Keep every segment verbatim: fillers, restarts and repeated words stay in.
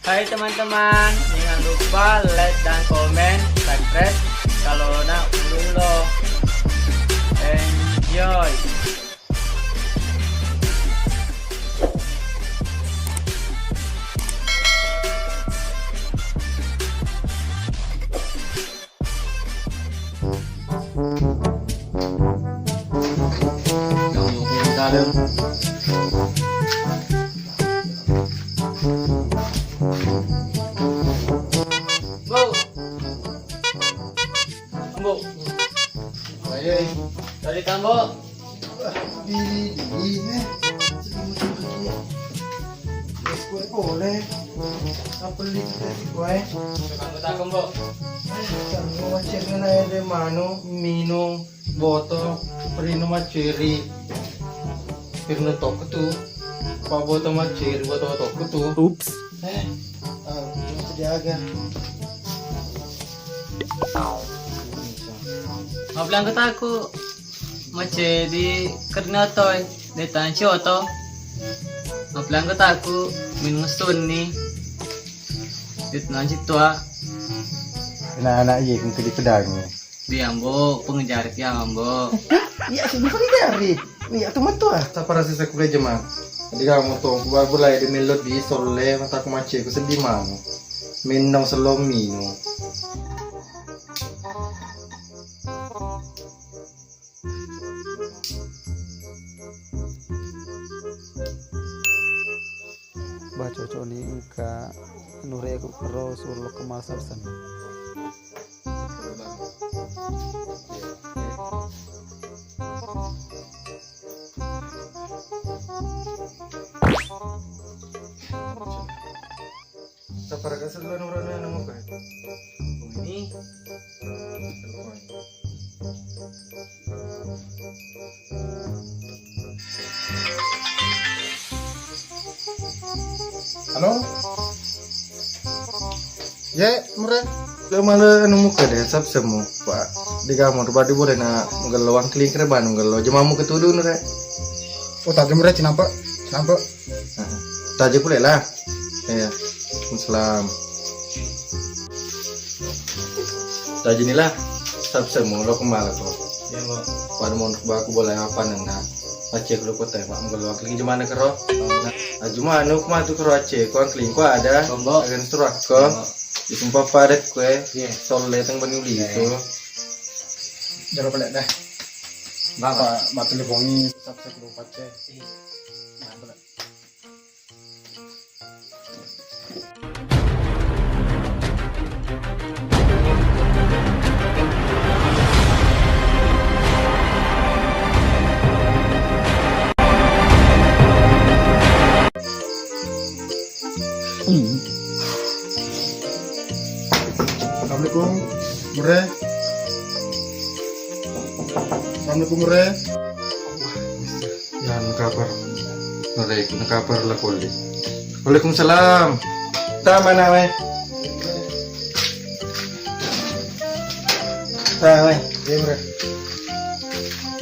Hai teman-teman, jangan lupa like dan komen, subscribe kalau nak dulu. Enjoy. Ambo. Ambo. Ayo, eh. Tadi tambo. Wah, di, di, eh. Sedih musim lagi ya. Terus kue boleh. Apa beli kita di kue? Tukang kota, Ambo. Eh, kamu macet ngena air manu, minum, botol, perino maceri. Perino toko tu. Pak botol maceri, botol toko tu. Ups. Eh, ah, masih diaga. Maaf lang kataku. Maceri kerna toi, de tansi oto. Maaf lang kataku, minung sunni. De tansi tua. Anak-anak iya, kung kedi pedang. Di Ambo, pengejar ki Ambo. Iya, sih, bukan dari. Iya, tu metu ah. Tak parah sisa kuliah jema. Jadi kamu tuh, gua gula ya di melodi solle, mata aku macet, aku sedih mau. Minum selom minum. Ba cocok ni engka nure ku kero sulo kemal sarsen. Saparaka sello nomorna nomor ko. Ini. Halo? Ye, mure. Lo malah anu muka deh, sab semu, Pak. Di kamu, Pak, di boleh nak menggello wangkling kere banu menggello. Jemamu ketudu nure. Oh, tadi mure cinampak, cinampak. Taje pule lah. Iya. Salam. Taje ni lah. Sab semu lo kemala ko. Iya, Mbok. Pada mau baku boleh apa nengna. Aceh ko lo kota, Pak, menggello wangkling jemana kero. Nah, ajuma anu ko matu kero Aceh, ko wangkling ko ada. Mbok. Akan surak ko. Mbok. Disumpah padat kue. Iya. Solle teng bani uli itu. Jero pelek deh. Mbok. Pak, batu lepongi. Sab semu lo pace. Iya. Nah, pelek. Assalamualaikum, Mure. Assalamualaikum, Mure. Ya, nakabar. Nure, nakabar lah, Koli. Waalaikumsalam. Tama na, weh. Tama, weh. Iya, Mure.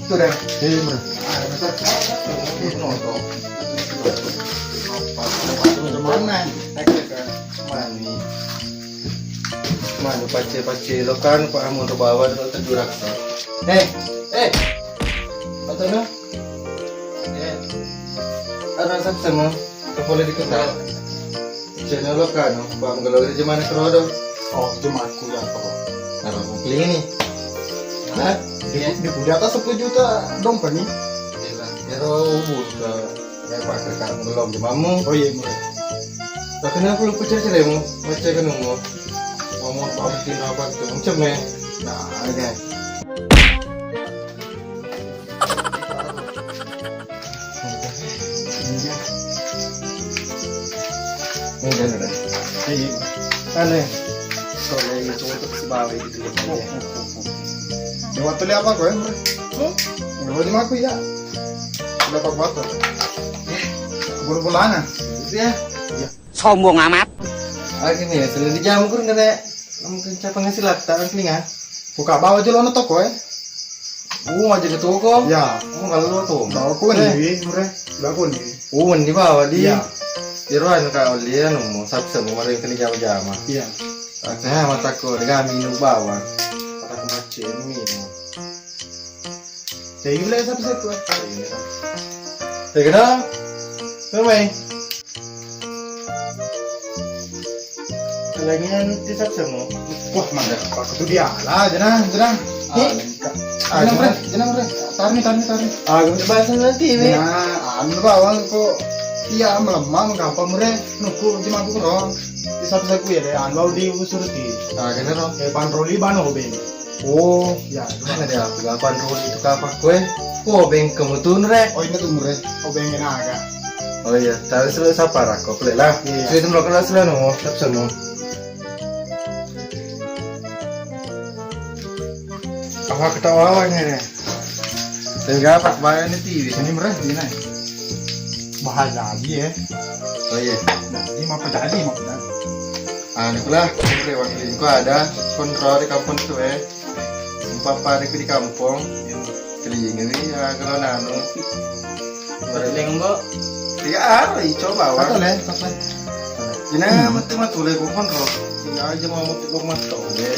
Itu dah. Iya, Mure. Mana? Manu pacce-pacce lo kan, Pak, amun ro bawang lo terjurak. Eh, eh. Atau no? Eh. Ada sab semu, ke pole di kota. Channel lo kan, Pak, menggello di jemana kerodo. Oh, jemaku ya, Pak. Nah, Pak, keliling ini. Hah? Di, di, di atas sepuluh juta dompet nih. Iya, Pak. Ero buka. Ya, Pak, ke kan belum jemamu. Oh, iya, Mure. Tapi kenapa lu pecah ceremu? Macam kan nunggu. Ngomong apa, bikin apa tuh? Macam ya? Nah, oke. Ini kan udah. Iya. Aneh. Soalnya ini cowok tuh sebawa gitu ya. Ya, waktu lihat apa kau, ya, Mure? Hmm? Udah, wajib aku ya. Udah, Pak, batal. Bulu-bulanan. Iya. Iya. Sombong amat. Ah, gini ya, selalu di jamu kurang kata. Mungkin siapa ngasih lah, tak ngasih lah. Buka bawa aja lo toko, eh. Uh, aja ke toko. Ya. Oh, kalau lo tuh. Bawa kau nih, Mure. Bawa kau nih. Uh, di bawah di. Ya. Iro anu ka oli anu mo, sapsemu, mari kena jama-jama. Iya. Aku ha matakku, dega minum bawang. Matakku macam minum. Saya gila ya sapsemu. Saya kena. Memang. Lainnya nanti sapsemu. Wah, mana? Aku tuh dia lah, jenang, jenang. Nih. Ah, jenang, Bre, jenang, Bre. Tarni, tarni, tarni. Ah, gue bahasa nanti ini. Nah, anu bawang kok. Iya, melemah, gampang, Bre. Nuku, di mangku, Ro. Di satu-satu ya, deh. Anu, di usurti. Ah, kena, Ro. Eh, panroli, bano, Ben. Oh, ya, mana dia? Gampang, Ro, itu kapan, kue? Oh, Ben, kamu tuh, Bre. Oh, ini tuh, Bre. Oh, Ben, kena agak. Oh iya, tapi selalu sapa, Ro? Kau pelik lah. Iya. Saya itu melakukan selalu, no. Sapsemu. Apa ketawa awalnya deh? Tega apa bayar nih tiwi? Ini murah gini. Bahasa lagi ya. Oh iya. Nah, ini mau apa tadi, mau apa tadi? Anu lah, lewat lingku ada kontrol di kampung tuh eh. Empat hari di kampung, yang telinga ini ya kalau nanu. Lenggo. Iya, ah, coba, Wan. Satu, Le, satu. Ini mati mati, Le, bukan, Ro. Ini aja mau mati, Ro, mati, Le.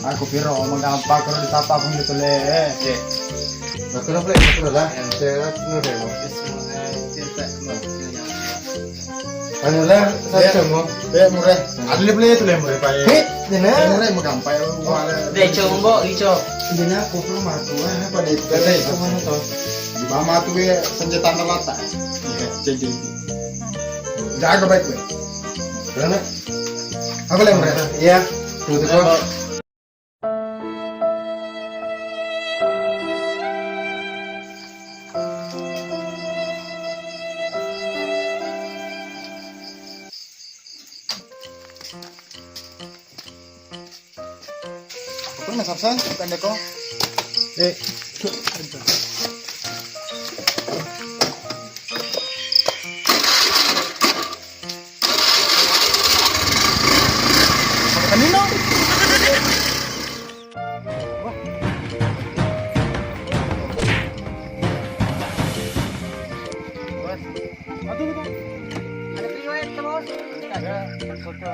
Aku piro, mau gampang, kalau disapa pun gitu, Le. Iya. Betul, Le, betul lah. Iya. Saya lihat dulu deh, Ro. Anu lah, iya. Satu, Ro. Iya, murah. Ada lebih itu, Le, murah, Pak, ya. Hei, ini. Murah, mau gampang, ya, Ro. Deh, coba, Mbok, ico. Ini aku perlu matu, eh, pada itu. Betul, itu mana, toh? Di mama tuh, ya, senjata nerata. Iya, jadi. Jaga baik, gue. Berapa? Apa lagi, Bre? Iya. Tutup, Bre. Apa nggak selesai? Pendek kok. Eh. Makan minum. Wah. Aduh, aduh. Ada riwayat, Bos. Ada, ada foto.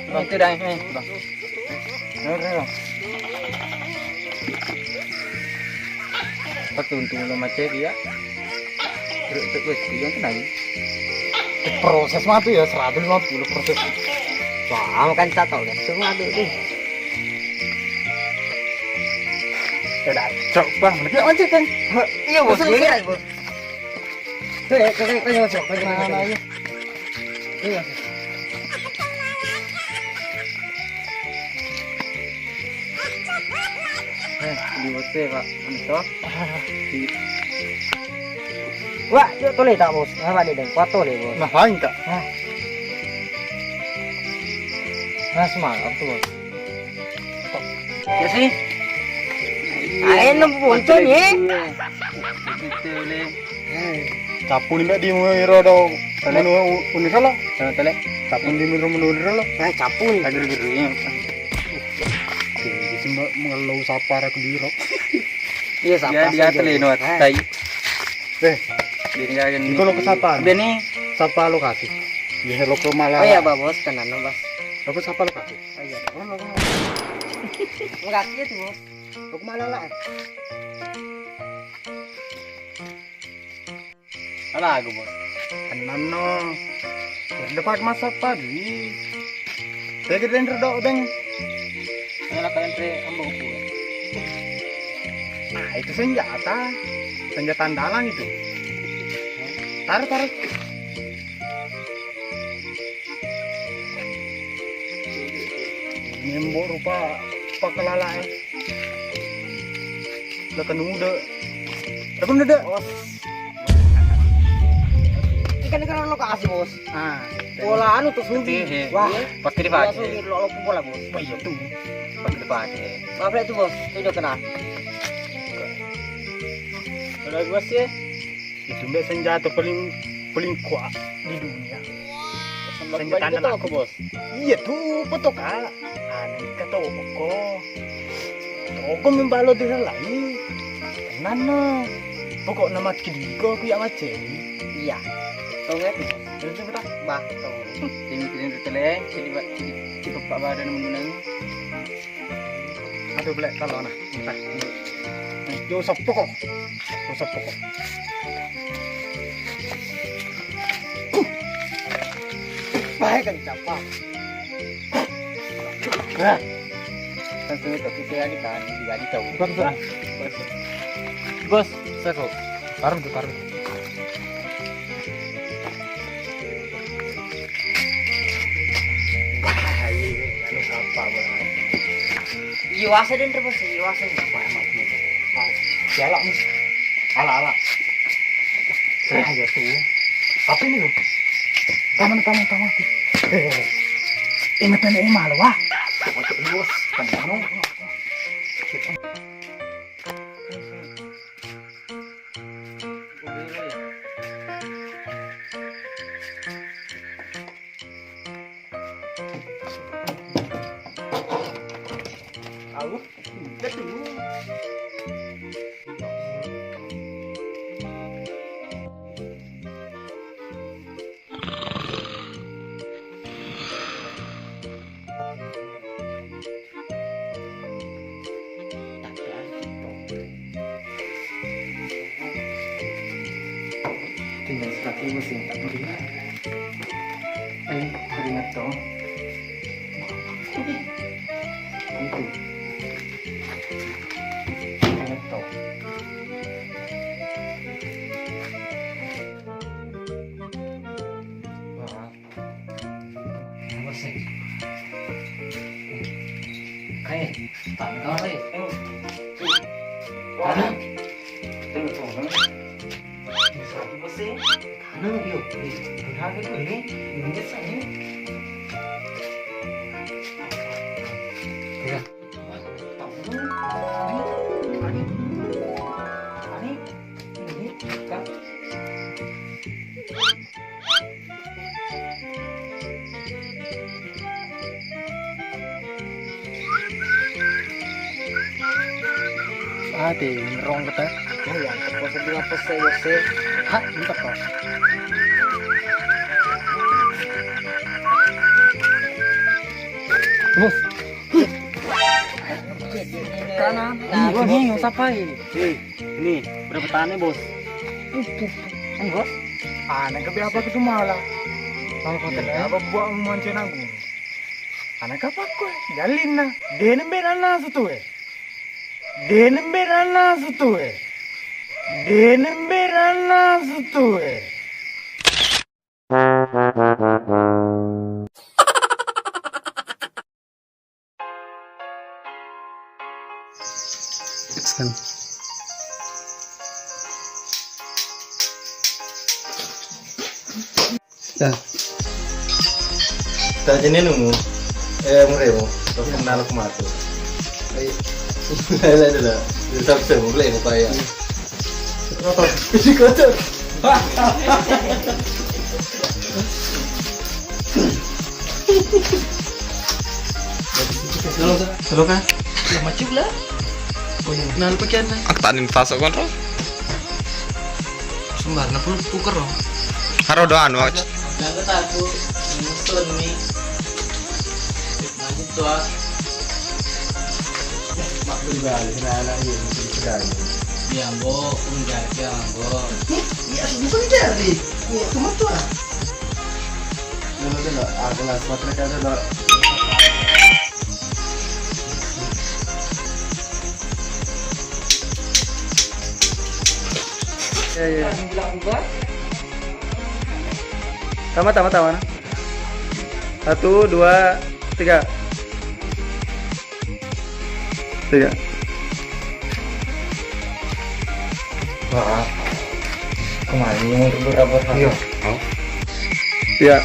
Bang, itu dah, eh, Bang. Dengar, Bang. Pakai untung lo macet ya. Terus, terus, terus, yang tenang. Proses mah tuh ya, seratus lima puluh proses. Wah, makan tak tahu deh. Semua aduk deh. Udah, cok, Bang. Dia mancing, kan? Iya, Bos. Iya, Bos. Tuh, ya, tuh, tuh, tuh, tuh, tuh, tuh, tuh. Iya. Eh, di hotel, Pak. Anu, toh? Di- Wah, yuk tole tak, Bos? Apa dia, Deng? Kuat tole, Bos. Nah, paling tak? Hah? Nah, semalam tuh, Bos. Ya sih. Ayo, nemu bonceng, ya. Gitu, Le. Cappu ni mbak di mui ro do. Tole. Menu u-, uniro lo. Tole, tole. Cappu di mui ro menu uniro lo. Eh, cappu ni. Agri-gri. Jadi semba mengelau sapara ke biro. Iya, sapa dia, dia saja. Tele no, eh. Tai. Eh, dia tinggal ini. Iko lo ke sapa? Beni. Sapa lokasi? Iya, lo ke malah. Oh iya, Bos, tenan, Bos. Lo ke sapa lokasi? Oh iya. Lo, lo, lo. Makasih ya tuh, Bos. Lo ke malah lah. Ala aga, Bos. Tenanno. Biar dapat masa pagi. Saya gede dong, Beng. Ala kalian tre ambo ku. Nah, itu senjata. Senjata andalan itu. Taruh, taruh. Nembo rupa pakalala, eh. Lekan udah. Lekan udah. Bos. Ikan, ikan lokasi, Bos. Ah. Pola anu tuh sugi. Iya. Wah. Pakai dipakai. Pola sugi, lo, lo pola, Bos. Oh, iya tuh. Pakai dipakai. Maaf ya tuh, Bos. Itu udah kena. Kalau gua sih, itu mbak senjata paling, paling kuat di dunia. Senjata andalan aku, Bos. Iya tuh, foto, Kak. Anu, kata Oko. Ogo membalo direlai. Tenanna. Pokokna mati diko aku ya macem. Iya. Tau nggak tuh? Terus apa? Bah, tau. Ini kirim ke teleng, jadi buat jadi tipe pak badan menang. Aduh, belek kalau nah. Entah. Yo, soppo kok. Yo, soppo kok. Baik kan capa. Nah. Langsung itu kita ya kita juga di tahu. Bos, bos. Bos, saya kok. Parung tuh, parung. Wah, iya, iya, anu apa, Bang? Iya, wasa den terus, iya, wasa. Wah, mati. Wah, sialak nih. Ala, ala. Wah, ya tuh. Apa ini lo? Taman, taman, taman. Eh, eh, eh. Ingetan ini malu, wah. Masuk dulu, bos. Kan, anu. Au, betul. Tinggal sekaki mesin tak meriah. Eh, keringat dong. Itu. Keringat dong. Wah. Apa sih? Kae, tak ada kawan, eh. Tanah. Tanah, yo. Tanah itu, eh. Tanah itu, eh. Ini saya. Ya. Ani, ani, ani, ini kan. Ah, ti, ngerong kata. Oh ya, terpaksa juga pese, Yose. Hah, entah kok. Bos. Kanan. Nah, ini, bos. Siapa ini? Eh, ini berapa tanah, bos? Ini, bos. Anak ke apa itu malah? Bang, hotel, ya, apa buat mancing aku? Anak apa kok? Jalinna. Denem beranna sutu, eh. Denem beranna sutu, eh. Denem beranna sutu, eh. Action. Dah. Tak jenis nunggu. Eh, muremu. Kau kenal aku matu. Ayo. Lah, lah, lah. Dia tak bisa, boleh, apa ya? Isi kotor. Halo, Kak. Halo, Kak. Ya, maju lah. Oh, iya. Nah, lu pakai apa? Aku tak ada yang tasok kontrol. Sembarna pun tuker loh. Haro doang, Wak. Jangan takut. Ini Sony. Lanjut tuh, ah. Mak beli balik, kena anak iya, mungkin sedang. Iya, Mbok, pun jadi, ya, Mbok. Nih, iya, aku bisa mencari. Iya, cuma tuh, ah. Dulu, dulu, aku langsung pakai dulu. Ya, ya. Tama, tama, tama. Satu, dua, tiga. Tiga. Wah, kemarin mau berapa hari? Iya. Oh. Ya.